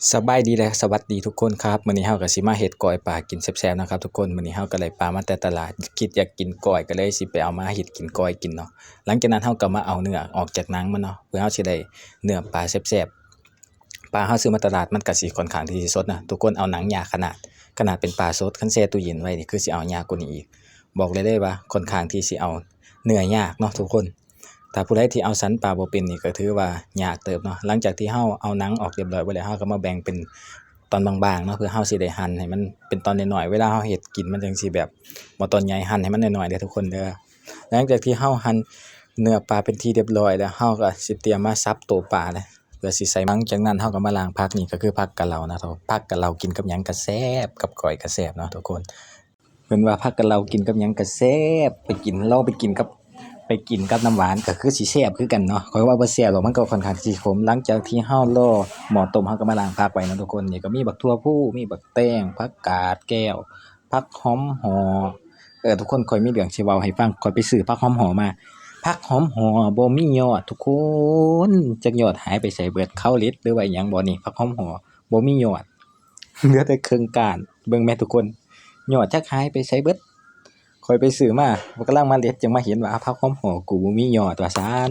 ສະບາຍດີ ແລະ ສະຫວັດດີທຸກຄົນຄັບ. ມື້ນີ້ເຮົາກໍຊິມາເຮັດກ້ອຍປາກິນແຊບໆເນາະຄັບທຸກຄົນ. ມື້ນີ້ເຮົາກໍໄດ້ປາມາແຕ່ຕະຫຼາດ ຄິດຢາກກິນກ້ອຍ ກໍເລີຍຊິໄປເອົາມາເຮັດກິນກ້ອຍກິນເນາະ. ຫຼັງຈາກນັ້ນເຮົາກໍມາເອົາເນື້ອອອກຈາກໜັງມັນເນາະ ເພື່ອເຮົາຊິໄດ້ເນື້ອປາແຊບໆ. ປາເຮົາຊື້ມາຕະຫຼາດມັນກໍຊິຂ້ອນຂ້າງທີ່ຊິສົດນະທຸກຄົນ. ເອົາໜັງຍາກຂະໜາດ, ຂະໜາດເປັນປາສົດ ຄັນແຊ່ຕູ້ເຢັນໄວ້ນີ້ຄືຊິເອົາຍາກກວ່ານີ້ອີກ. ບອກໄດ້ເລີຍວ່າຂ້ອນຂ້າງທີ່ຊິເອົາເນື້ອຍາກເນາະທຸກຄົນ. ຖ້າຜູ້ໃດທີ່ເອົາສັນປາບໍ່ເປັນນີ້ກໍຖືວ່າຍາກເຕີບເນາະ. ຫຼັງຈາກທີ່ເຮົາເອົາໜັງອອກຮຽບຮ້ອຍເບິດແລ້ວ ເຮົາກໍມາແບ່ງເປັນຕອນບາງໆເນາະ ເພື່ອເຮົາຊິໄດ້ຫັ່ນໃຫ້ມັນເປັນຕອນນ້ອຍໆ ເວລາເຮົາເຮັດກິນມັນຈັ່ງຊິແບບບໍ່ຕອນໃຫຍ່. ຫັ່ນໃຫ້ມັນນ້ອຍໆເດີ້ທຸກຄົນເດີ້. ຫຼັງຈາກທີ່ເຮົາຫັ່ນເນື້ອປາເປັນທີ່ຮຽບຮ້ອຍແລ້ວ ເຮົາກໍຊິຕຽມມາສັບໂຕປາເລີຍ ເພື່ອຊິໃສ່. ຫຼັງຈາກນັ້ນເຮົາກໍມາລ້າງຜັກ. ນີ້ກໍຄືຜັກກະເລົານະທຸກຄົນ. ຜັກກະເລົາກິນກັບຫຍັງກໍແຊບ ກັບກ້ອຍກໍແຊບເນາະທຸກຄົນ. ເພິ່ນວ່າຜັກກະເລົາກິນກັບຫຍັງກໍແຊບ ໄປກິນ ລອງໄປກິນກັບ ໄປກິນກັບນ້ຳຫວານກໍຄືຊິແຊບຄືກັນເນາະ. ຂ້ອຍວ່າບໍ່ແຊບດອກ ມັນກໍຂ້ອນຂ້າງທີ່ຊິຂົມ. ຫຼັງຈາກທີ່ເຮົາລໍໝໍ້ຕົ້ມ ເຮົາກໍມາລ້າງຜັກໄວ້ເນາະທຸກຄົນ. ນີ້ກໍມີບັກຖົ່ວພູ ມີບັກແຕງ ຜັກກາດແກ້ວ ຜັກຫອມຫໍ່. ເອີ ທຸກຄົນ ຂ້ອຍມີເລື່ອງຊິເວົ້າໃຫ້ຟັງ. ຂ້ອຍໄປຊື້ຜັກຫອມຫໍ່ມາ. ຜັກຫອມຫໍ່ບໍ່ມີຍອດທຸກຄົນ. ຈັກຍອດຫາຍໄປໃສເບິດ ເຂົາເດັດ ຫຼືວ່າອີ່ຫຍັງບໍ່ນີ້. ຜັກຫອມຫໍ່ບໍ່ມີຍອດ ເຫຼືອແຕ່ເຄິ່ງກ້ານ. ເບິ່ງແມ້ທຸກຄົນ ຍອດຈັກຫາຍໄປໃສເບິດ. ຂ້ອຍໄປຊື້ມາ ກຳລັງມາເດັດ ຈຶ່ງມາເຫັນວ່າ ອ້າວ ຜັກຫອມຫໍ່ກູບໍ່ມີຍອດວ່າຊັ້ນ.